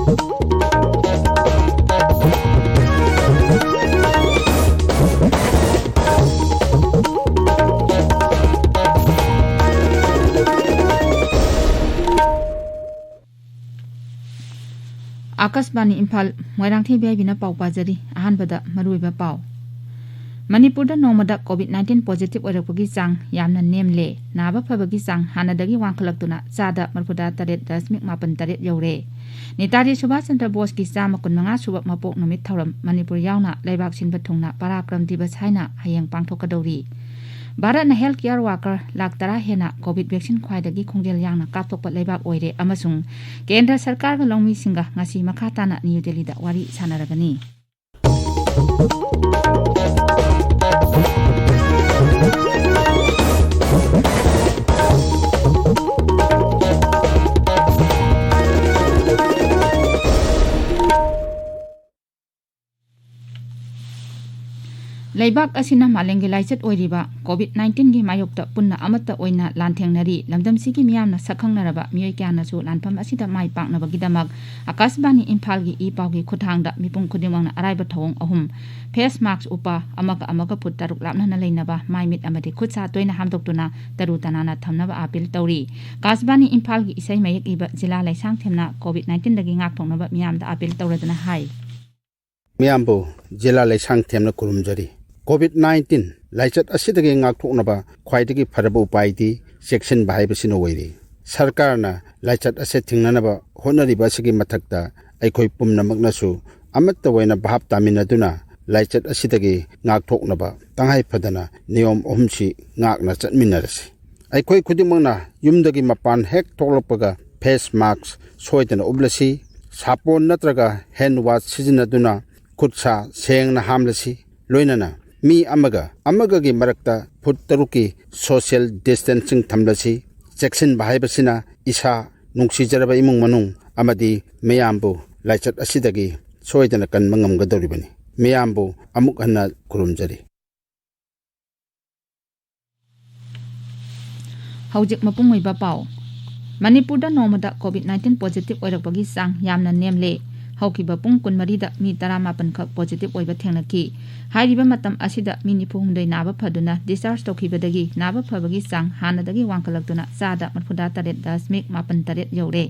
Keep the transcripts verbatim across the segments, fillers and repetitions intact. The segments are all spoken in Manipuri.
ꯑꯥꯀꯥꯁꯕꯥꯅꯤ ꯏꯝꯐꯥꯜ, ꯃꯣꯏꯔꯥꯡꯊꯦꯝ ꯕꯤ ꯑꯥꯏ ꯕꯤꯅ ꯄꯥꯎ ꯄꯥꯖꯔꯤ꯫ ꯑꯍꯥꯟꯕꯗ ꯃꯔꯨꯑꯣꯏꯕ ꯄꯥꯎ꯫ ꯃꯅꯤꯄꯨꯔꯗ ꯅꯣꯡꯃꯗ ꯀꯣꯚꯤꯗ ꯅꯥꯏꯟꯇꯤꯟ ꯄꯣꯖꯤꯇꯤꯚ ꯑꯣꯏꯔꯛꯄꯒꯤ ꯆꯥꯡ ꯌꯥꯝꯅ ꯅꯦꯝꯂꯦ꯫ ꯅꯥꯕ ꯐꯕꯒꯤ ꯆꯥꯡ ꯍꯥꯟꯅꯗꯒꯤ ꯋꯥꯡꯈꯠꯂꯛꯇꯨꯅ ꯆꯥꯗ ꯃꯔꯤꯐꯨꯇꯔꯦꯠ ꯗꯁꯃꯤꯛ ꯃꯥꯄꯟ ꯇꯔꯦꯠ ꯌꯧꯔꯦ꯫ ꯅꯦꯇꯥꯖꯤ ꯁꯨꯚꯥꯁ ꯆꯟꯗ꯭ꯔ ꯕꯣꯁꯀꯤ ꯆꯥꯝꯃ ꯀꯨꯟꯃꯉꯥ ꯁꯨꯕ ꯃꯄꯣꯛ ꯅꯨꯃꯤꯠ ꯊꯧꯔꯝ ꯃꯅꯤꯄꯨꯔ ꯌꯥꯎꯅ ꯂꯩꯕꯥꯛ ꯁꯤꯟꯕ ꯊꯨꯡꯅ ꯄꯔꯥꯀ꯭ꯔꯝ ꯗꯤꯕꯁ ꯍꯥꯏꯅ ꯍꯌꯦꯡ ꯄꯥꯡꯊꯣꯛꯀꯗꯧꯔꯤ꯫ ꯚꯥꯔꯠꯅ ꯍꯦꯜꯊ ꯀꯤꯌꯔ ꯋꯥꯔꯀꯔ ꯂꯥꯈ ꯇꯔꯥ ꯍꯦꯟꯅ ꯀꯣꯚꯤꯗ ꯚꯦꯛꯁꯤꯟ ꯈ꯭ꯋꯥꯏꯗꯒꯤ ꯈꯣꯡꯖꯦꯜ ꯌꯥꯡꯅ ꯀꯥꯞꯊꯣꯛꯄ ꯂꯩꯕꯥꯛ ꯑꯣꯏꯔꯦ ꯑꯃꯁꯨꯡ ꯀꯦꯟꯗ꯭ꯔ ꯁꯔꯀꯥꯔꯒ ꯂꯧꯃꯤꯁꯤꯡꯒ ꯉꯁꯤ ꯃꯈꯥ ꯇꯥꯅ ꯅ꯭ꯌꯨ ꯗꯦꯜꯂꯤꯗ ꯋꯥꯔꯤ ꯁꯥꯟꯅꯔꯒꯅꯤ꯫ ꯂꯩꯕꯥꯛ ꯑꯁꯤꯅ ꯃꯥꯂꯦꯝꯒꯤ ꯂꯥꯏꯆꯠ ꯑꯣꯏꯔꯤꯕ ꯀꯣꯚꯤꯗ ꯅꯥꯏꯟꯇꯤꯟꯒꯤ ꯃꯥꯌꯣꯛꯇ ꯄꯨꯟꯅ ꯑꯃꯠꯇ ꯑꯣꯏꯅ ꯂꯥꯟꯊꯦꯡꯅꯔꯤ꯫ ꯂꯝꯗꯝꯁꯤꯒꯤ ꯃꯤꯌꯥꯝꯅ ꯁꯛꯈꯪꯅꯔꯕ ꯃꯤꯑꯣꯏ ꯀꯌꯥꯅꯁꯨ ꯂꯥꯟꯐꯝ ꯑꯁꯤꯗ ꯃꯥꯏ ꯄꯥꯛꯅꯕꯒꯤꯗꯃꯛ ꯑꯥꯀꯥꯁꯕꯥꯅꯤ ꯏꯝꯐꯥꯜꯒꯤ ꯏ ꯄꯥꯎꯒꯤ ꯈꯨꯠꯊꯥꯡꯗ ꯃꯤꯄꯨꯝ ꯈꯨꯗꯤꯡꯃꯛꯅ ꯑꯔꯥꯏꯕ ꯊꯧꯑꯣꯡ ꯑꯍꯨꯝ: ꯐꯦꯁ ꯃꯥꯛꯁ ꯎꯞꯄ, ꯑꯃꯒ ꯑꯃꯒ ꯐꯨꯠ ꯇꯔꯨꯛ ꯂꯥꯞꯅꯅ ꯂꯩꯅꯕ, ꯃꯥꯏ ꯃꯤꯠ ꯑꯃꯗꯤ ꯈꯨꯠ ꯁꯥ ꯇꯣꯏꯅ ꯍꯥꯝꯗꯣꯛꯇꯨꯅ ꯇꯔꯨ ꯇꯅꯥꯟꯅ ꯊꯝꯅꯕ ꯑꯥꯄꯤꯜ ꯇꯧꯔꯤ꯫ ꯑꯥꯀꯥꯁꯕꯥꯅꯤ ꯏꯝꯐꯥꯜꯒꯤ ꯏꯁꯩ ꯃꯌꯦꯛ ꯏꯕ ꯖꯤꯂꯥ ꯂꯩꯁꯥꯡꯊꯦꯝꯅ ꯀꯣꯚꯤꯗ ꯅꯥꯏꯟꯇꯤꯟꯗꯒꯤ ꯉꯥꯛꯊꯣꯛꯅꯕ ꯃꯤꯌꯥꯝꯗ ꯑꯥꯄꯤꯜ ꯇꯧꯔꯗꯨꯅ ꯍꯥꯏ꯫ ꯃꯤꯌꯥꯝꯕꯨ ꯖꯤꯂꯥ ꯂꯩꯁꯥꯡꯊꯦꯝꯅ ꯈꯨꯔꯨꯝꯖꯔꯤ꯫ ꯀꯣꯚꯤꯗ ꯅꯥꯏꯟꯇꯤꯟ ꯂꯥꯏꯆꯠ ꯑꯁꯤꯗꯒꯤ ꯉꯥꯛꯊꯣꯛꯅꯕ ꯈ꯭ꯋꯥꯏꯗꯒꯤ ꯐꯔꯕ ꯎꯄꯥꯏꯗꯤ ꯆꯦꯛꯁꯤꯟꯕ ꯍꯥꯏꯕꯁꯤꯅ ꯑꯣꯏꯔꯤ꯫ ꯁꯔꯀꯥꯔꯅ ꯂꯥꯏꯆꯠ ꯑꯁꯤ ꯊꯤꯡꯅꯅꯕ ꯍꯣꯠꯅꯔꯤꯕ ꯑꯁꯤꯒꯤ ꯃꯊꯛꯇ ꯑꯩꯈꯣꯏ ꯄꯨꯝꯅꯃꯛꯅꯁꯨ ꯑꯃꯠꯇ ꯑꯣꯏꯅ ꯚꯥꯞ ꯇꯥꯃꯤꯟꯅꯗꯨꯅ ꯂꯥꯏꯆꯠ ꯑꯁꯤꯗꯒꯤ ꯉꯥꯛꯊꯣꯛꯅꯕ ꯇꯉꯥꯏ ꯐꯗꯅ ꯅꯤꯌꯣꯝ ꯑꯍꯨꯝꯁꯤ ꯉꯥꯛꯅ ꯆꯠꯃꯤꯟꯅꯔꯁꯤ꯫ ꯑꯩꯈꯣꯏ ꯈꯨꯗꯤꯡꯃꯛꯅ ꯌꯨꯝꯗꯒꯤ ꯃꯄꯥꯟ ꯍꯦꯛ ꯊꯣꯛꯂꯛꯄꯒ ꯐꯦꯁ ꯃꯥꯛꯁ ꯁꯣꯏꯗꯅ ꯎꯞꯂꯁꯤ, ꯁꯥꯄꯣꯟ ꯅꯠꯇ꯭ꯔꯒ ꯍꯦꯟ ꯋꯥꯁ ꯁꯤꯖꯤꯟꯅꯗꯨꯅ ꯈꯨꯠ ꯁꯥ ꯁꯦꯡꯅ ꯍꯥꯝꯂꯁꯤ, ꯂꯣꯏꯅꯅ ꯃꯤ ꯑꯃꯒ ꯑꯃꯒꯒꯤ ꯃꯔꯛꯇ ꯐꯨꯠ ꯇꯔꯨꯛꯀꯤ ꯁꯣꯁꯤꯌꯦꯜ ꯗꯤꯁꯇꯦꯟꯁꯤꯡ ꯊꯝꯂꯁꯤ꯫ ꯆꯦꯛꯁꯤꯟꯕ ꯍꯥꯏꯕꯁꯤꯅ ꯏꯁꯥ, ꯅꯨꯡꯁꯤꯖꯔꯕ ꯏꯃꯨꯡ ꯃꯅꯨꯡ ꯑꯃꯗꯤ ꯃꯤꯌꯥꯝꯕꯨ ꯂꯥꯏꯆꯠ ꯑꯁꯤꯗꯒꯤ ꯁꯣꯏꯗꯅ ꯀꯟꯕ ꯉꯝꯒꯗꯧꯔꯤꯕꯅꯤ꯫ ꯃꯤꯌꯥꯝꯕꯨ ꯑꯃꯨꯛ ꯍꯟꯅ ꯈꯨꯔꯨꯝꯖꯔꯤ꯫ ꯍꯧꯖꯤꯛ ꯃꯄꯨꯡ ꯑꯣꯏꯕ ꯄꯥꯎ꯫ ꯃꯅꯤꯄꯨꯔꯗ ꯅꯣꯡꯃꯗ COVID nineteen positive ꯑꯣꯏꯔꯛꯄꯒꯤ ꯆꯥꯡ ꯌꯥꯝꯅ ꯅꯦꯝꯂꯦ꯫ ꯍꯧꯈꯤꯕ ꯄꯨꯡ ꯀꯨꯟꯃꯔꯤꯗ ꯃꯤ ꯇꯔꯥꯃꯥꯄꯟ ꯈꯛ positive ꯑꯣꯏꯕ ꯊꯦꯡꯅꯈꯤ꯫ ꯍꯥꯏꯔꯤꯕ ꯃꯇꯝ ꯑꯁꯤꯗ ꯃꯤ ꯅꯤꯐꯨꯍꯨꯝꯗꯣꯏ ꯅꯥꯕ ꯐꯗꯨꯅ discharge ꯇꯧꯈꯤꯕꯗꯒꯤ ꯅꯥꯕ ꯐꯕꯒꯤ ꯆꯥꯡ ꯍꯥꯟꯅꯗꯒꯤ ꯋꯥꯡꯈꯠꯂꯛꯇꯨꯅ ꯆꯥꯗ ꯃꯔꯤꯐꯨꯇꯔꯦꯠ ꯗꯁꯃꯤꯛ ꯃꯥꯄꯟ ꯇꯔꯦꯠ ꯌꯧꯔꯦ꯫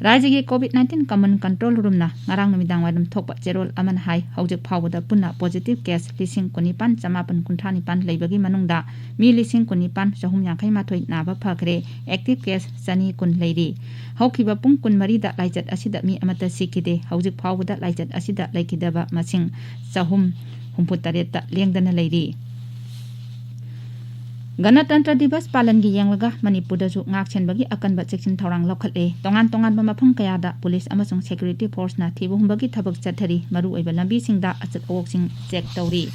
ꯔꯥꯖ꯭ꯌꯒꯤ COVID nineteen common control roomꯅ ꯉꯔꯥꯡ ꯅꯨꯃꯤꯗꯥꯡ ꯋꯥꯏꯔꯝ ꯊꯣꯛꯄ ꯆꯦꯔꯣꯜ ꯑꯃꯅ ꯍꯥꯏ, ꯍꯧꯖꯤꯛ ꯐꯥꯎꯕꯗ ꯄꯨꯟꯅ positive case ꯂꯤꯁꯤꯡ ꯀꯨꯟꯅꯤꯄꯥꯟ ꯆꯃꯥꯄꯟ ꯀꯨꯟꯊ꯭ꯔꯥ ꯅꯤꯄꯥꯟ ꯂꯩꯕꯒꯤ ꯃꯅꯨꯡꯗ ꯃꯤ ꯂꯤꯁꯤꯡ ꯀꯨꯟꯅꯤꯄꯥꯟ ꯆꯍꯨꯝ ꯌꯥꯡꯈꯩ ꯃꯥꯊꯣꯏ ꯅꯥꯕ ꯐꯈ꯭ꯔꯦ, active case ꯆꯅꯤ ꯀꯨꯟ ꯂꯩꯔꯤ꯫ ꯍꯧꯈꯤꯕ ꯄꯨꯡ ꯀꯨꯟꯃꯔꯤꯗ ꯂꯥꯏꯆꯠ ꯑꯁꯤꯗ ꯃꯤ ꯑꯃꯠꯇ ꯁꯤꯈꯤꯗꯦ꯫ ꯍꯧꯖꯤꯛ ꯐꯥꯎꯕꯗ ꯂꯥꯏꯆꯠ ꯑꯁꯤꯗ ꯂꯩꯈꯤꯗꯕ ꯃꯁꯤꯡ ꯆꯍꯨꯝ ꯍꯨꯝꯐꯨꯇꯔꯦꯠꯇ ꯂꯦꯡꯗꯅ ꯂꯩꯔꯤ꯫ ꯒꯅꯇꯟꯇ꯭ꯔ ꯗꯤꯕꯁ ꯄꯥꯂꯟꯒꯤ ꯌꯦꯡꯂꯒ ꯃꯅꯤꯄꯨꯔꯗꯁꯨ ꯉꯥꯛ ꯁꯦꯟꯕꯒꯤ ꯑꯀꯟꯕ ꯆꯦꯛꯁꯤꯟ ꯊꯧꯔꯥꯡ ꯂꯧꯈꯠꯂꯦ꯫ ꯇꯣꯉꯥꯟ ꯇꯣꯉꯥꯟꯕ ꯃꯐꯝ ꯀꯌꯥꯗ ꯄꯨꯂꯤꯁ ꯑꯃꯁꯨꯡ security forceꯅ ꯊꯤꯕ ꯍꯨꯝꯕꯒꯤ ꯊꯕꯛ ꯆꯠꯊꯔꯤ꯫ ꯃꯔꯨꯑꯣꯏꯕ ꯂꯝꯕꯤꯁꯤꯡꯗ ꯑꯆꯠ ꯑꯋꯣꯛꯁꯤꯡ check ꯇꯧꯔꯤ꯫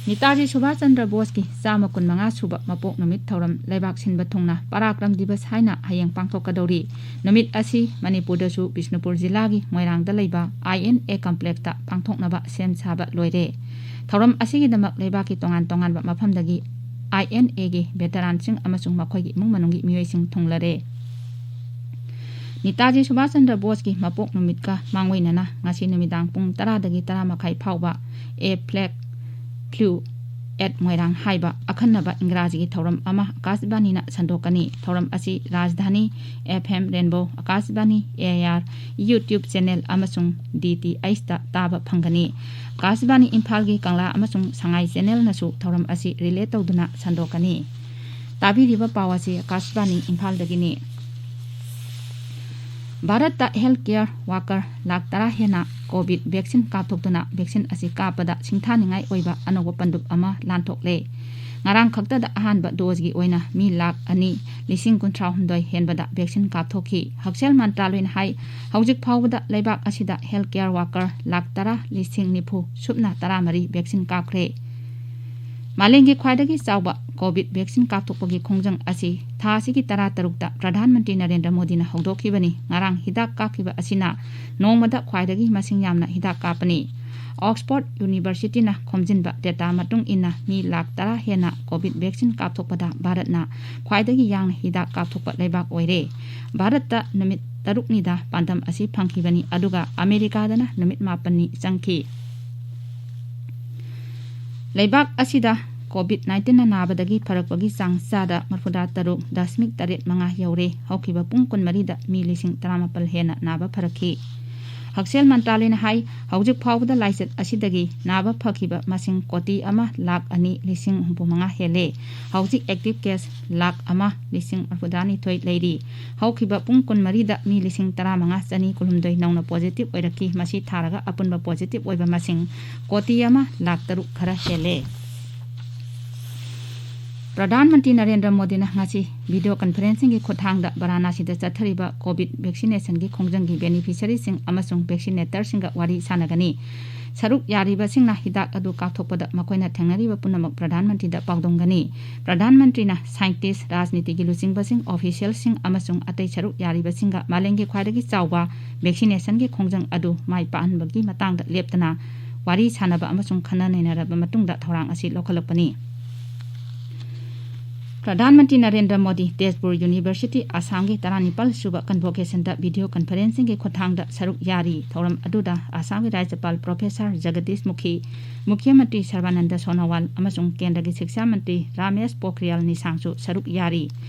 ꯅꯤꯇꯥꯖꯤ ꯁꯨꯚꯥꯁ ꯆꯟꯗ꯭ꯔ ꯕꯣꯁꯀꯤ ꯆꯥꯝꯃ ꯀꯨꯟꯃꯉꯥ ꯁꯨꯕ ꯃꯄꯣꯛ ꯅꯨꯃꯤꯠ ꯊꯧꯔꯝ ꯂꯩꯕꯥꯛ ꯁꯤꯟꯕ ꯊꯨꯡꯅ ꯄꯔꯥꯀ꯭ꯔꯝ ꯗꯤꯕꯁ ꯍꯥꯏꯅ ꯍꯌꯦꯡ ꯄꯥꯡꯊꯣꯛꯀꯗꯧꯔꯤ꯫ ꯅꯨꯃꯤꯠ ꯑꯁꯤ ꯃꯅꯤꯄꯨꯔꯗꯁꯨ ꯕꯤꯁꯅꯨꯄꯨꯔ ꯖꯤꯂꯥꯒꯤ ꯃꯣꯏꯔꯥꯡꯗ ꯂꯩꯕ INA complexꯇ ꯄꯥꯡꯊꯣꯛꯅꯕ ꯁꯦꯝ ꯁꯥꯕ ꯂꯣꯏꯔꯦ꯫ ꯊꯧꯔꯝ ꯑꯁꯤꯒꯤꯗꯃꯛ ꯂꯩꯕꯥꯛꯀꯤ ꯇꯣꯉꯥꯟ ꯇꯣꯉꯥꯟꯕ ꯃꯐꯝꯗꯒꯤ INAꯒꯤ veteranꯁꯤꯡ ꯑꯃꯁꯨꯡ ꯃꯈꯣꯏꯒꯤ ꯏꯃꯨꯡ ꯃꯅꯨꯡꯒꯤ ꯃꯤꯑꯣꯏꯁꯤꯡ ꯊꯨꯡꯂꯔꯦ꯫ ꯅꯤꯇꯥꯖꯤ ꯁꯨꯚꯥꯁ ꯆꯟꯗ꯭ꯔ ꯕꯣꯁꯀꯤ ꯃꯄꯣꯛ ꯅꯨꯃꯤꯠꯀ ꯃꯥꯡꯑꯣꯏꯅꯅ ꯉꯁꯤ ꯅꯨꯃꯤꯗꯥꯡ ꯄꯨꯡ ꯇꯔꯥꯗꯒꯤ ꯇꯔꯥ ꯃꯈꯥꯏ ꯐꯥꯎꯕ A Flag Flew at Moirang ꯍꯥꯏꯕ ꯑꯈꯟꯅꯕ ꯏꯪꯒ꯭ꯔꯥꯖꯤꯒꯤ ꯊꯧꯔꯝ ꯑꯃ ꯑꯀꯥꯁꯕꯥꯅꯤꯅ ꯁꯟꯗꯣꯛꯀꯅꯤ꯫ ꯊꯧꯔꯝ ꯑꯁꯤ ꯔꯥꯖꯙꯥꯅꯤ FM Rainbow, ꯑꯀꯥꯁꯕꯥꯅꯤ AIR, YouTube channel ꯑꯃꯁꯨꯡ DTHꯇ ꯇꯥꯕ ꯐꯪꯒꯅꯤ꯫ ꯑꯀꯥꯁꯕꯥꯅꯤ ꯏꯝꯐꯥꯜꯒꯤ ꯀꯪꯂꯥ ꯑꯃꯁꯨꯡ ꯁꯉꯥꯏ channelꯅꯁꯨ ꯊꯧꯔꯝ ꯑꯁꯤ relay ꯇꯧꯗꯨꯅ ꯁꯟꯗꯣꯛꯀꯅꯤ꯫ ꯇꯥꯕꯤꯔꯤꯕ ꯄꯥꯎ ꯑꯁꯤ ꯑꯀꯥꯁꯕꯥꯅꯤ ꯏꯝꯐꯥꯜꯗꯒꯤꯅꯤ꯫ ꯚꯥꯔꯠꯇ health care worker ꯂꯥꯈ ꯇꯔꯥ ꯍꯦꯟꯅ COVID vaccine ꯀꯥꯞꯊꯣꯛꯇꯨꯅ vaccine ꯑꯁꯤ ꯀꯥꯞꯄꯗ ꯁꯤꯡꯊꯥꯅꯤꯡꯉꯥꯏ ꯑꯣꯏꯕ ꯑꯅꯧꯕ ꯄꯟꯗꯨꯞ ꯑꯃ ꯂꯥꯟꯊꯣꯛꯂꯦ꯫ ꯉꯔꯥꯡ ꯈꯛꯇꯗ ꯑꯍꯥꯟꯕ doseꯀꯤ ꯑꯣꯏꯅ ꯃꯤ ꯂꯥꯈ ꯑꯅꯤ ꯂꯤꯁꯤꯡ ꯀꯨꯟꯊ꯭ꯔꯥ ꯍꯨꯝꯗꯣꯏ ꯍꯦꯟꯕꯗ vaccine ꯀꯥꯞꯊꯣꯛꯈꯤ꯫ ꯍꯛꯁꯦꯜ ꯃꯟꯇ꯭ꯔꯥꯂꯣꯏꯅ ꯍꯥꯏ, ꯍꯧꯖꯤꯛ ꯐꯥꯎꯕꯗ ꯂꯩꯕꯥꯛ ꯑꯁꯤꯗ health care worker ꯂꯥꯈ ꯇꯔꯥ ꯂꯤꯁꯤꯡ ꯅꯤꯐꯨ ꯁꯨꯞꯅ ꯇꯔꯥꯃꯔꯤ vaccine ꯀꯥꯞꯈ꯭ꯔꯦ꯫ ꯃꯥꯂꯦꯝꯒꯤ ꯈ꯭ꯋꯥꯏꯗꯒꯤ ꯆꯥꯎꯕ COVID vaccine ꯀꯥꯞꯊꯣꯛꯄꯒꯤ ꯈꯣꯡꯖꯪ ꯑꯁꯤ ꯊꯥ ꯑꯁꯤꯒꯤ ꯇꯔꯥꯇꯔꯨꯛꯇ ꯄ꯭ꯔꯙꯥꯟ ꯃꯟꯇ꯭ꯔꯤ ꯅꯔꯦꯟꯗ꯭ꯔ ꯃꯣꯗꯤꯅ ꯍꯧꯗꯣꯛꯈꯤꯕꯅꯤ꯫ ꯉꯔꯥꯡ ꯍꯤꯗꯥꯛ ꯀꯥꯞꯈꯤꯕ ꯑꯁꯤꯅ ꯅꯣꯡꯃꯗ ꯈ꯭ꯋꯥꯏꯗꯒꯤ ꯃꯁꯤꯡ ꯌꯥꯝꯅ ꯍꯤꯗꯥꯛ ꯀꯥꯞꯄꯅꯤ꯫ ꯑꯣꯛꯁꯐꯣꯔꯗ ꯌꯨꯅꯤꯚꯔꯁꯤꯇꯤꯅ ꯈꯣꯝꯖꯤꯟꯕ ꯗꯦꯇꯥ ꯃꯇꯨꯡ ꯏꯟꯅ ꯃꯤ ꯂꯥꯈ ꯇꯔꯥ ꯍꯦꯟꯅ ꯀꯣꯚꯤꯗ ꯚꯦꯛꯁꯤꯟ ꯀꯥꯞꯊꯣꯛꯄꯗ ꯚꯥꯔꯠꯅ ꯈ꯭ꯋꯥꯏꯗꯒꯤ ꯌꯥꯡꯅ ꯍꯤꯗꯥꯛ ꯀꯥꯞꯊꯣꯛꯄ ꯂꯩꯕꯥꯛ ꯑꯣꯏꯔꯦ꯫ ꯚꯥꯔꯠꯇ ꯅꯨꯃꯤꯠ ꯇꯔꯨꯛꯅꯤꯗ ꯄꯥꯟꯗꯝ ꯑꯁꯤ ꯐꯪꯈꯤꯕꯅꯤ, ꯑꯗꯨꯒ ꯑꯃꯦꯔꯤꯀꯥꯗꯅ ꯅꯨꯃꯤꯠ ꯃꯥꯄꯟꯅꯤ ꯆꯪꯈꯤ꯫ ꯂꯩꯕꯥꯛ ꯑꯁꯤꯗ ꯀꯣꯚꯤꯗ ꯅꯥꯏꯟꯇꯤꯟꯅ ꯅꯥꯕꯗꯒꯤ ꯐꯔꯛꯄꯒꯤ ꯆꯥꯡ ꯆꯥꯗ ꯃꯔꯤꯐꯨꯇꯔꯨꯛ ꯗꯁꯃꯤꯛ ꯇꯔꯦꯠ ꯃꯉꯥ ꯌꯧꯔꯦ꯫ ꯍꯧꯈꯤꯕ ꯄꯨꯡ ꯀꯨꯟꯃꯔꯤꯗ ꯃꯤ ꯂꯤꯁꯤꯡ ꯇꯔꯥꯃꯥꯄꯜ ꯍꯦꯟꯅ ꯅꯥꯕ ꯐꯔꯛꯈꯤ꯫ ꯍꯛꯁꯦꯜ ꯃꯟꯇ꯭ꯔꯥꯂꯌꯅ ꯍꯥꯏ, ꯍꯧꯖꯤꯛ ꯐꯥꯎꯕꯗ ꯂꯥꯏꯆꯠ ꯑꯁꯤꯗꯒꯤ ꯅꯥꯕ ꯐꯈꯤꯕ ꯃꯁꯤꯡ ꯀꯣꯇꯤ ꯑꯃ ꯂꯥꯈ ꯑꯅꯤ ꯂꯤꯁꯤꯡ ꯍꯨꯝꯐꯨ ꯃꯉꯥ ꯍꯦꯜꯂꯦ꯫ ꯍꯧꯖꯤꯛ ꯑꯦꯛꯇꯤꯚ ꯀꯦꯁ ꯂꯥꯈ ꯑꯃ ꯂꯤꯁꯤꯡ ꯃꯔꯤꯐꯨꯇꯔꯥꯅꯤꯊꯣꯏ ꯂꯩꯔꯤ꯫ ꯍꯧꯈꯤꯕ ꯄꯨꯡ ꯀꯨꯟꯃꯔꯤꯗ ꯃꯤ ꯂꯤꯁꯤꯡ ꯇꯔꯥꯃꯉꯥ ꯆꯅꯤ ꯀꯨꯟꯍꯨꯝꯗꯣꯏ ꯅꯧꯅ ꯄꯣꯖꯤꯇꯤꯚ ꯑꯣꯏꯔꯛꯈꯤ꯫ ꯃꯁꯤ ꯊꯥꯔꯒ ꯑꯄꯨꯟꯕ ꯄꯣꯖꯤꯇꯤꯚ ꯑꯣꯏꯕ ꯃꯁꯤꯡ ꯀꯣꯇꯤ ꯑꯃ ꯂꯥꯈ ꯇꯔꯨꯛ ꯈꯔ ꯍꯦꯜꯂꯦ꯫ ꯄ꯭ꯔꯙꯥꯟ ꯃꯟꯇ꯭ꯔꯤ ꯅꯔꯦꯟꯗ꯭ꯔ ꯃꯣꯗꯤꯅ ꯉꯁꯤ ꯚꯤꯗꯤꯑꯣ ꯀꯟꯐꯔꯦꯟꯁꯤꯡꯒꯤ ꯈꯨꯠꯊꯥꯡꯗ ꯕꯔꯥꯅꯥꯁꯤꯗ ꯆꯠꯊꯔꯤꯕ ꯀꯣꯚꯤꯗ ꯚꯦꯛꯁꯤꯅꯦꯁꯟꯒꯤ ꯈꯣꯡꯖꯪꯒꯤ ꯕꯦꯅꯤꯐꯤꯁꯔꯤꯁꯤꯡ ꯑꯃꯁꯨꯡ ꯚꯦꯛꯁꯤꯅꯦꯇꯔꯁꯤꯡꯒ ꯋꯥꯔꯤ ꯁꯥꯟꯅꯒꯅꯤ꯫ ꯁꯔꯨꯛ ꯌꯥꯔꯤꯕꯁꯤꯡꯅ ꯍꯤꯗꯥꯛ ꯑꯗꯨ ꯀꯥꯞꯊꯣꯛꯄꯗ ꯃꯈꯣꯏꯅ ꯊꯦꯡꯅꯔꯤꯕ ꯄꯨꯝꯅꯃꯛ ꯄ꯭ꯔꯙꯥꯟ ꯃꯟꯇ꯭ꯔꯤꯗ ꯄꯥꯎꯗꯝꯒꯅꯤ꯫ ꯄ꯭ꯔꯙꯥꯟ ꯃꯟꯇ꯭ꯔꯤꯅ ꯁꯥꯏꯟꯇꯤꯁ, ꯔꯥꯖꯅꯤꯇꯤꯒꯤ ꯂꯨꯆꯤꯡꯕꯁꯤꯡ, ꯑꯣꯐꯤꯁꯤꯌꯦꯜꯁꯤꯡ ꯑꯃꯁꯨꯡ ꯑꯇꯩ ꯁꯔꯨꯛ ꯌꯥꯔꯤꯕꯁꯤꯡꯒ ꯃꯥꯂꯦꯝꯒꯤ ꯈ꯭ꯋꯥꯏꯗꯒꯤ ꯆꯥꯎꯕ ꯚꯦꯛꯁꯤꯅꯦꯁꯟꯒꯤ ꯈꯣꯡꯖꯪ ꯑꯗꯨ ꯃꯥꯏ ꯄꯥꯛꯍꯟꯕꯒꯤ ꯃꯇꯥꯡꯗ ꯂꯦꯞꯇꯅ ꯋꯥꯔꯤ ꯁꯥꯟꯅꯕ ꯑꯃꯁꯨꯡ ꯈꯟꯅ ꯅꯩꯅꯔꯕ ꯃꯇꯨꯡꯗ ꯊꯧꯔꯥꯡ ꯑꯁꯤ ꯂꯧꯈꯠꯂꯛꯄꯅꯤ꯫ ꯄ꯭ꯔꯙꯥꯟ ꯃꯟꯇ꯭ꯔꯤ ꯅꯔꯦꯟꯗ꯭ꯔ ꯃꯣꯗꯤ ꯇꯦꯖꯄꯨꯔ ꯌꯨꯅꯤꯚꯔꯁꯤꯇꯤ ꯑꯁꯥꯝꯒꯤ ꯇꯔꯥꯅꯤꯄꯥꯜ ꯁꯨꯕ ꯀꯟꯚꯣꯀꯦꯁꯟꯗ ꯚꯤꯗꯤꯑꯣ ꯀꯟꯐꯔꯦꯟꯁꯤꯡꯒꯤ ꯈꯨꯠꯊꯥꯡꯗ ꯁꯔꯨꯛ ꯌꯥꯔꯤ꯫ ꯊꯧꯔꯝ ꯑꯗꯨꯗ ꯑꯁꯥꯝꯒꯤ ꯔꯥꯖ꯭ꯌꯄꯥꯜ ꯄ꯭ꯔꯣꯐꯦꯁꯔ ꯖꯒꯗꯤꯁ ꯃꯨꯈꯤ, ꯃꯨꯈ꯭ꯌ ꯃꯟꯇ꯭ꯔꯤ ꯁꯔꯕꯥꯅꯟꯗ ꯁꯣꯅꯣꯋꯥꯜ ꯑꯃꯁꯨꯡ ꯀꯦꯟꯗ꯭ꯔꯒꯤ ꯁꯤꯛꯁꯥ ꯃꯟꯇ꯭ꯔꯤ ꯔꯥꯃꯦꯁ ꯄꯣꯈ꯭ꯔꯤꯌꯥꯜ ꯅꯤꯁꯥꯡꯁꯨ ꯁꯔꯨꯛ ꯌꯥꯔꯤ꯫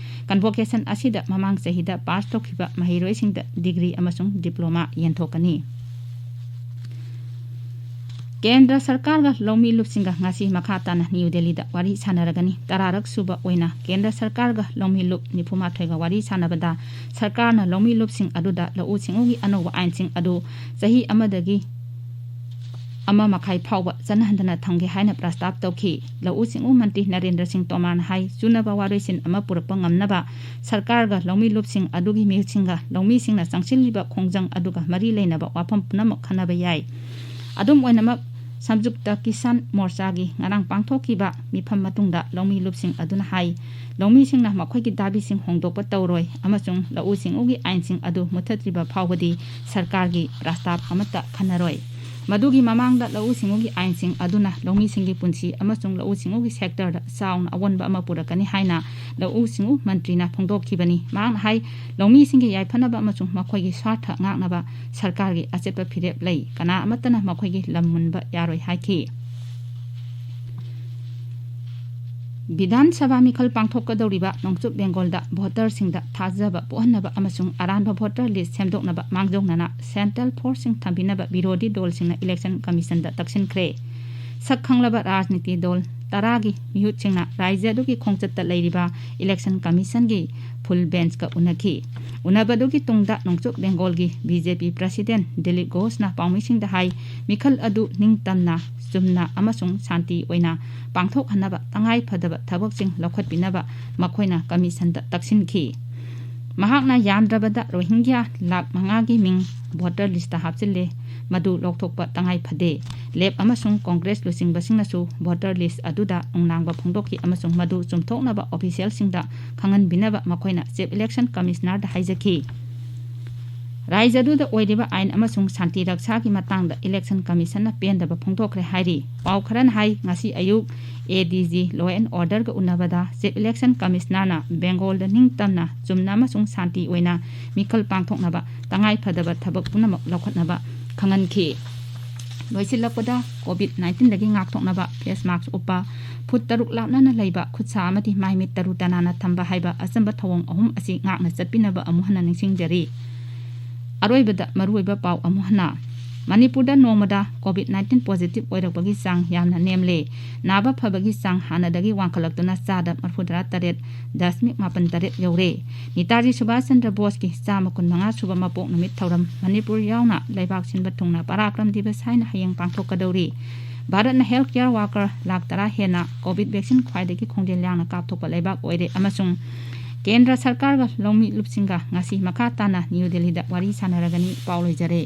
ꯀꯟꯚꯣꯀꯦꯁꯟ ꯑꯁꯤꯗ ꯃꯃꯥꯡ ꯆꯍꯤꯗ ꯄꯥꯁ ꯇꯧꯈꯤꯕ ꯃꯍꯩꯔꯣꯏꯁꯤꯡꯗ ꯗꯤꯒ꯭ꯔꯤ ꯑꯃꯁꯨꯡ ꯗꯤꯄ꯭ꯂꯣꯃꯥ ꯌꯦꯟꯊꯣꯛꯀꯅꯤ꯫ ꯀꯦꯟꯗ꯭ꯔ ꯁꯔꯀꯥꯔꯒ ꯂꯧꯃꯤ ꯂꯨꯞꯁꯤꯡꯒ ꯉꯁꯤ ꯃꯈꯥ ꯇꯥꯅ ꯅ꯭ꯌꯨ ꯗꯦꯜꯂꯤꯗ ꯋꯥꯔꯤ ꯁꯥꯟꯅꯔꯒꯅꯤ꯫ ꯇꯔꯥꯔꯛ ꯁꯨꯕ ꯑꯣꯏꯅ ꯀꯦꯟꯗ꯭ꯔ ꯁꯔꯀꯥꯔꯒ ꯂꯧꯃꯤ ꯂꯨꯞ ꯅꯤꯐꯨꯃꯥꯊꯣꯏꯒ ꯋꯥꯔꯤ ꯁꯥꯟꯅꯕꯗ ꯁꯔꯀꯥꯔꯅ ꯂꯧꯃꯤ ꯂꯨꯞꯁꯤꯡ ꯑꯗꯨꯗ ꯂꯧꯎ ꯁꯤꯡꯎꯒꯤ ꯑꯅꯧꯕ ꯑꯥꯏꯟꯁꯤꯡ ꯑꯗꯨ ꯆꯍꯤ ꯑꯃꯗꯒꯤ ꯑꯃ ꯃꯈꯥꯏ ꯐꯥꯎꯕ ꯆꯠꯅꯍꯟꯗꯅ ꯊꯝꯒꯦ ꯍꯥꯏꯅ ꯄ꯭ꯔꯁꯇꯥꯞ ꯇꯧꯈꯤ꯫ ꯂꯧꯎ ꯁꯤꯡꯎ ꯃꯟꯇ꯭ꯔꯤ ꯅꯔꯦꯟꯗ꯭ꯔ ꯁꯤꯡ ꯇꯣꯃꯔꯅ ꯍꯥꯏ, ꯆꯨꯅꯕ ꯋꯥꯔꯣꯏꯁꯤꯟ ꯑꯃ ꯄꯨꯔꯛꯄ ꯉꯝꯅꯕ ꯁꯔꯀꯥꯔꯒ ꯂꯧꯃꯤ ꯂꯨꯞꯁꯤꯡ ꯑꯗꯨꯒꯤ ꯃꯤꯍꯨꯠꯁꯤꯡꯒ ꯂꯧꯃꯤꯁꯤꯡꯅ ꯆꯪꯁꯤꯜꯂꯤꯕ ꯈꯣꯡꯖꯪ ꯑꯗꯨꯒ ꯃꯔꯤ ꯂꯩꯅꯕ ꯋꯥꯐꯝ ꯄꯨꯝꯅꯃꯛ ꯈꯟꯅꯕ ꯌꯥꯏ꯫ ꯑꯗꯨꯝ ꯑꯣꯏꯅꯃꯛ, ꯁꯝꯖꯨꯛꯇ ꯀꯤꯁꯥꯟ ꯃꯣꯔꯆꯥꯒꯤ ꯉꯔꯥꯡ ꯄꯥꯡꯊꯣꯛꯈꯤꯕ ꯃꯤꯐꯝ ꯃꯇꯨꯡꯗ ꯂꯧꯃꯤ ꯂꯨꯞꯁꯤꯡ ꯑꯗꯨꯅ ꯍꯥꯏ, ꯂꯧꯃꯤꯁꯤꯡꯅ ꯃꯈꯣꯏꯒꯤ ꯗꯥꯕꯤꯁꯤꯡ ꯍꯣꯡꯗꯣꯛꯄ ꯇꯧꯔꯣꯏ ꯑꯃꯁꯨꯡ ꯂꯧꯎ ꯁꯤꯡꯎꯒꯤ ꯑꯥꯏꯟꯁꯤꯡ ꯑꯗꯨ ꯃꯨꯠꯊꯠꯇ꯭ꯔꯤꯕ ꯐꯥꯎꯕꯗꯤ ꯁꯔꯀꯥꯔꯒꯤ ꯄ꯭ꯔꯁꯇꯥꯞ ꯑꯃꯠꯇ ꯈꯟꯅꯔꯣꯏ꯫ ꯃꯗꯨꯒꯤ ꯃꯃꯥꯡꯗ ꯂꯧꯎ ꯁꯤꯡꯎꯒꯤ ꯑꯥꯏꯟꯁꯤꯡ ꯑꯗꯨꯅ ꯂꯧꯃꯤꯁꯤꯡꯒꯤ ꯄꯨꯟꯁꯤ ꯑꯃꯁꯨꯡ ꯂꯧꯎ ꯁꯤꯡꯎꯒꯤ ꯁꯦꯛꯇꯔꯗ ꯆꯥꯎꯅ ꯑꯑꯣꯟꯕ ꯑꯃ ꯄꯨꯔꯛꯀꯅꯤ ꯍꯥꯏꯅ ꯂꯧꯎ ꯁꯤꯡꯎ ꯃꯟꯇ꯭ꯔꯤꯅ ꯐꯣꯡꯗꯣꯛꯈꯤꯕꯅꯤ꯫ ꯃꯍꯥꯛꯅ ꯍꯥꯏ, ꯂꯧꯃꯤꯁꯤꯡꯒꯤ ꯌꯥꯏꯐꯅꯕ ꯑꯃꯁꯨꯡ ꯃꯈꯣꯏꯒꯤ ꯁ꯭ꯋꯥꯔꯊ ꯉꯥꯛꯅꯕ ꯁꯔꯀꯥꯔꯒꯤ ꯑꯆꯦꯠꯄ ꯐꯤꯔꯦꯞ ꯂꯩ, ꯀꯅꯥ ꯑꯃꯠꯇꯅ ꯃꯈꯣꯏꯒꯤ ꯂꯝ ꯃꯨꯟꯕ ꯌꯥꯔꯣꯏ ꯍꯥꯏꯈꯤ꯫ ꯕꯤꯙꯥꯟ ꯁꯚꯥ ꯃꯤꯈꯜ ꯄꯥꯡꯊꯣꯛꯀꯗꯧꯔꯤꯕ ꯅꯣꯡꯆꯨꯞ ꯕꯦꯡꯒꯣꯜꯗ ꯚꯣꯇꯔꯁꯤꯡꯗ ꯊꯥꯖꯕ ꯄꯣꯛꯍꯟꯅꯕ ꯑꯃꯁꯨꯡ ꯑꯔꯥꯟꯕ ꯚꯣꯇꯔ ꯂꯤꯁ ꯁꯦꯝꯗꯣꯛꯅꯕ ꯃꯥꯡꯖꯧꯅꯅ ꯁꯦꯟꯇ꯭ꯔꯦꯜ ꯐꯣꯔꯁꯁꯤꯡ ꯊꯝꯕꯤꯅꯕ ꯕꯤꯔꯣꯙꯤ ꯗꯣꯜꯁꯤꯡꯅ ꯏꯂꯦꯛꯁꯟ ꯀꯃꯤꯁꯟꯗ ꯇꯛꯁꯤꯟꯈ꯭ꯔꯦ꯫ ꯁꯛ ꯈꯪꯂꯕ ꯔꯥꯖꯅꯤꯇꯤ ꯗꯣꯜ ꯇꯔꯥꯒꯤ ꯃꯤꯍꯨꯠꯁꯤꯡꯅ ꯔꯥꯖ꯭ꯌ ꯑꯗꯨꯒꯤ ꯈꯣꯡꯆꯠꯇ ꯂꯩꯔꯤꯕ ꯏꯂꯦꯛꯁꯟ ꯀꯃꯤꯁꯟꯒꯤ ꯐꯨꯜ ꯕꯦꯟꯆꯀ ꯎꯅꯈꯤ꯫ ꯎꯅꯕꯗꯨꯒꯤ ꯇꯨꯡꯗ ꯅꯣꯡꯆꯨꯞ ꯕꯦꯡꯒꯣꯜꯒꯤ ꯕꯤ ꯖꯦ ꯄꯤ ꯄ꯭ꯔꯁꯤꯗꯦꯟ ꯗꯤꯂꯤꯞ ꯘꯣꯁꯅ ꯄꯥꯎꯃꯤꯁꯤꯡꯗ ꯍꯥꯏ, ꯃꯤꯈꯜ ꯑꯗꯨ ꯅꯤꯡꯇꯝꯅ, ꯆꯨꯝꯅ ꯑꯃꯁꯨꯡ ꯁꯥꯟꯇꯤ ꯑꯣꯏꯅ ꯄꯥꯡꯊꯣꯛꯍꯟꯅꯕ ꯇꯉꯥꯏ ꯐꯗꯕ ꯊꯕꯛꯁꯤꯡ ꯂꯧꯈꯠꯄꯤꯅꯕ ꯃꯈꯣꯏꯅ ꯀꯃꯤꯁꯟꯗ ꯇꯛꯁꯤꯟꯈꯤ꯫ ꯃꯍꯥꯛꯅ ꯌꯥꯝꯗ꯭ꯔꯕꯗ ꯔꯣꯍꯤꯡꯒ꯭ꯌꯥ ꯂꯥꯈ ꯃꯉꯥꯒꯤ ꯃꯤꯡ ꯚꯣꯇꯔ ꯂꯤꯁꯇ ꯍꯥꯞꯆꯤꯜꯂꯦ, ꯃꯗꯨ ꯂꯧꯊꯣꯛꯄ ꯇꯉꯥꯏ ꯐꯗꯦ꯫ ꯂꯦꯞ ꯑꯃꯁꯨꯡ ꯀꯣꯡꯒ꯭ꯔꯦꯁ ꯂꯨꯆꯤꯡꯕꯁꯤꯡꯅꯁꯨ ꯚꯣꯇꯔ ꯂꯤꯁ ꯑꯗꯨꯗ ꯅꯨꯡꯅꯥꯡꯕ ꯐꯣꯡꯗꯣꯛꯈꯤ ꯑꯃꯁꯨꯡ ꯃꯗꯨ ꯆꯨꯝꯊꯣꯛꯅꯕ ꯑꯣꯐꯤꯁꯤꯌꯦꯜꯁꯤꯡꯗ ꯈꯪꯍꯟꯕꯤꯅꯕ ꯃꯈꯣꯏꯅ ꯆꯤꯐ ꯏꯂꯦꯛꯁꯟ ꯀꯃꯤꯁꯅꯔꯗ ꯍꯥꯏꯖꯈꯤ꯫ ꯔꯥꯏꯖ꯭ꯌ ꯑꯗꯨꯗ ꯑꯣꯏꯔꯤꯕ ꯑꯥꯏꯟ ꯑꯃꯁꯨꯡ ꯁꯥꯟꯇꯤ ꯔꯛꯁꯥꯒꯤ ꯃꯇꯥꯡꯗ ꯏꯂꯦꯛꯁꯟ ꯀꯃꯤꯁꯟꯅ ꯄꯦꯟꯗꯕ ꯐꯣꯡꯗꯣꯛꯈ꯭ꯔꯦ ꯍꯥꯏꯔꯤ꯫ ꯄꯥꯎ ꯈꯔꯅ ꯍꯥꯏ, ꯉꯁꯤ ꯑꯌꯨꯛ A D G Law and Orderꯒ ꯎꯅꯕꯗ ꯆꯤꯐ ꯏꯂꯦꯛꯁꯟ ꯀꯃꯤꯁꯅꯔꯅ ꯕꯦꯡꯒꯣꯜꯗ ꯅꯤꯡꯇꯝꯅ, ꯆꯨꯝꯅ ꯑꯃꯁꯨꯡ ꯁꯥꯟꯇꯤ ꯑꯣꯏꯅ ꯃꯤꯈꯜ ꯄꯥꯡꯊꯣꯛꯅꯕ ꯇꯉꯥꯏ ꯐꯗꯕ ꯊꯕꯛ ꯄꯨꯝꯅꯃꯛ ꯂꯧꯈꯠꯅꯕ ꯈꯪꯍꯟꯈꯤ꯫ ꯂꯣꯏꯁꯤꯜꯂꯛꯄꯗ, ꯀꯣꯚꯤꯗ ꯅꯥꯏꯟꯇꯤꯟꯗꯒꯤ ꯉꯥꯛꯊꯣꯛꯅꯕ ꯐꯦꯁ ꯃꯥꯛꯁ ꯎꯞꯄ, ꯐꯨꯠ ꯇꯔꯨꯛ ꯂꯥꯞꯅꯅ ꯂꯩꯕ, ꯈꯨꯠꯁꯥ ꯑꯃꯗꯤ ꯃꯥꯏ ꯃꯤꯠ ꯇꯔꯨ ꯇꯅꯥꯟꯅ ꯊꯝꯕ ꯍꯥꯏꯕ ꯑꯆꯝꯕ ꯊꯧꯑꯣꯡ ꯑꯍꯨꯝ ꯑꯁꯤ ꯉꯥꯛꯅ ꯆꯠꯄꯤꯅꯕ ꯑꯃꯨꯛ ꯍꯟꯅ ꯅꯤꯡꯁꯤꯡꯖꯔꯤ꯫ ꯑꯔꯣꯏꯕꯗ ꯃꯔꯨꯑꯣꯏꯕ ꯄꯥꯎ ꯑꯃꯨꯛ ꯍꯟꯅ꯫ ꯃꯅꯤꯄꯨꯔꯗ ꯅꯣꯡꯃꯗ ꯀꯣꯚꯤꯗ ꯅꯥꯏꯟꯇꯤꯟ ꯄꯣꯖꯤꯇꯤꯚ ꯑꯣꯏꯔꯛꯄꯒꯤ ꯆꯥꯡ ꯌꯥꯝꯅ ꯅꯦꯝꯂꯦ꯫ ꯅꯥꯕ ꯐꯕꯒꯤ ꯆꯥꯡ ꯍꯥꯟꯅꯗꯒꯤ ꯋꯥꯡꯈꯠꯂꯛꯇꯨꯅ ꯆꯥꯗ ꯃꯔꯤꯐꯨꯇꯔꯥ ꯇꯔꯦꯠ ꯗꯁꯃꯤꯛ ꯃꯥꯄꯟ ꯇꯔꯦꯠ ꯌꯧꯔꯦ꯫ ꯅꯤꯇꯥꯖꯤ ꯁꯨꯚꯥꯁ ꯆꯟꯗ꯭ꯔ ꯕꯣꯁꯀꯤ ꯆꯥꯝꯃ ꯀꯨꯟ ꯃꯉꯥ ꯁꯨꯕ ꯃꯄꯣꯛ ꯅꯨꯃꯤꯠ ꯊꯧꯔꯝ ꯃꯅꯤꯄꯨꯔ ꯌꯥꯎꯅ ꯂꯩꯕꯥꯛ ꯁꯤꯟꯕ ꯊꯨꯡꯅ ꯄꯔꯥꯀ꯭ꯔꯝ ꯗꯤꯕꯁ ꯍꯥꯏꯅ ꯍꯌꯦꯡ ꯄꯥꯡꯊꯣꯛꯀꯗꯧꯔꯤ꯫ ꯚꯥꯔꯠꯅ ꯍꯦꯜꯊ ꯀꯦꯌꯔ ꯋꯥꯔꯀꯔ ꯂꯥꯈ ꯇꯔꯥ ꯍꯦꯟꯅ ꯀꯣꯚꯤꯗ ꯚꯦꯛꯁꯤꯟ ꯈ꯭ꯋꯥꯏꯗꯒꯤ ꯈꯣꯡꯖꯦꯜ ꯌꯥꯡꯅ ꯀꯥꯞꯊꯣꯛꯄ ꯂꯩꯕꯥꯛ ꯑꯣꯏꯔꯦ ꯑꯃꯁꯨꯡ ꯀꯦꯟꯗ꯭ꯔ ꯁꯔꯀꯥꯔꯒ ꯂꯧꯃꯤꯂꯨꯞꯁꯤꯡꯒ ꯉꯁꯤ ꯃꯈꯥ ꯇꯥꯅ ꯅ꯭ꯌꯨ ꯗꯦꯜꯂꯤꯗ ꯋꯥꯔꯤ ꯁꯥꯟꯅꯔꯒꯅꯤ꯫ ꯄꯥꯎ ꯂꯣꯏꯖꯔꯦ꯫